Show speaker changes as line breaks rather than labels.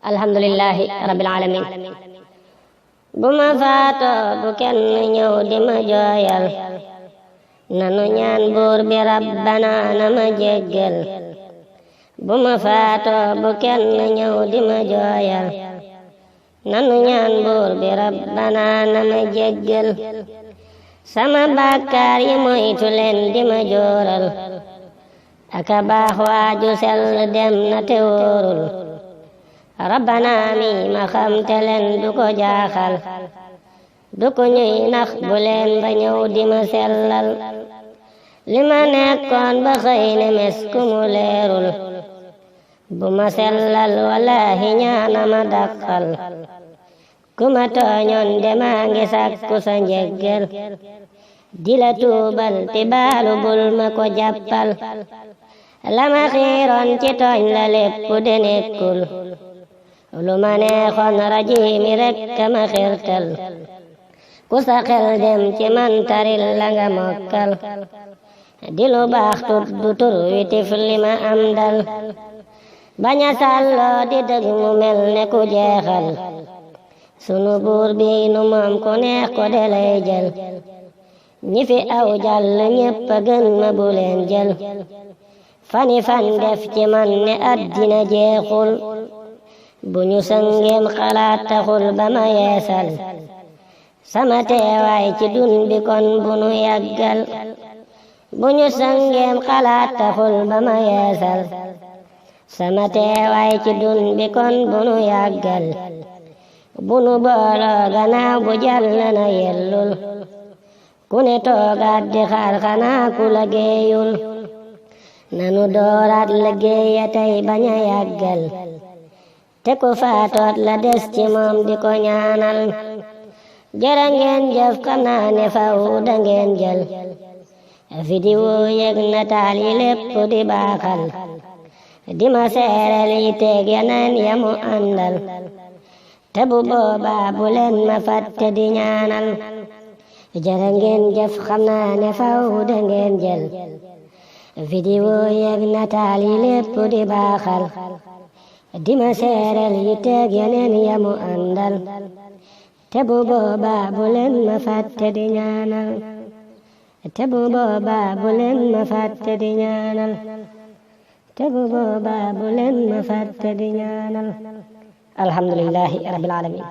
alhamdulillahi rabbil alamin bu ma faatoo bu kenn ñëw di ma jooyal nanu ñaan buur bi rabbana na ma jéggal bu ma faatoo bu kenn ñëw di ma jooyal nanu ñaan buur bi rabbana na ma jéggal sama bàkkaar yi moytu leen di ma jooral aka baax waaju sell dem na te wóorul rabbana mi ma xam te leen du ko jaaxal du ko ñuy nax bu leen ba ñëw di ma sellal li ma nekkoon ba xëy ne mes ku mu leerul bu ma sellal wallahi ñaana ma dàqal ku ma tooñoon de maa ngi sàkku sa njéggal di la tuubal ti baalu bul ma ko jàppal la ma xiiroon ci tooñ la lépp de nekkul lu ma neexoon rajiimi rekk ma xirtal ku sa xel dem ci man taril la nga mokkal di lu baax tuddu tur wi tif li ma am dal baña sàlloo di dëgg mu mel ne ku jeexal sunu buur bi nu moom ku neex ko de lay jël ñi fi aw jàll ñépp a gën ma bu leen jël fani fan def ci man ne àddina jeexul bu ñu sëngeem xalaat taxul ba ma yeesal sama teewaay ci dun bi kon bu nu yàggal bu ñu sëngeem xalaat taxul ba ma yeesal sama teewaay ci dun bi kon bu nu yàggal bu nu booloo gannaaw bu jàll na yellul ku ne toogaat di xaar xanaa ku liggéeyul nanu dooraat liggéeya tey bañ a yàggal te ku faatoot la des ci moom di ko ñaanal jërë ngeen jëf xam naa ne faw da ngeen jël vidéo yeg nataal yi lépp di baaxal di ma seereel yi teeg yeneen yamu àndal te bu boobaa bu leen ma fàtte di ñaanal jërë ngeen jëf xam naa ne faw da ngeen jël vidéo yeg nataal yi lépp di baaxal di ma seereel yi teeg yeneen yamu àndal te bu boobaa bu leen ma fàtte di ñaanal te bu boobaa bu leen ma fàtte di ñaanal te bu boobaa bu leen ma fàtte di ñaanal alhamdulillahi rabbil alamin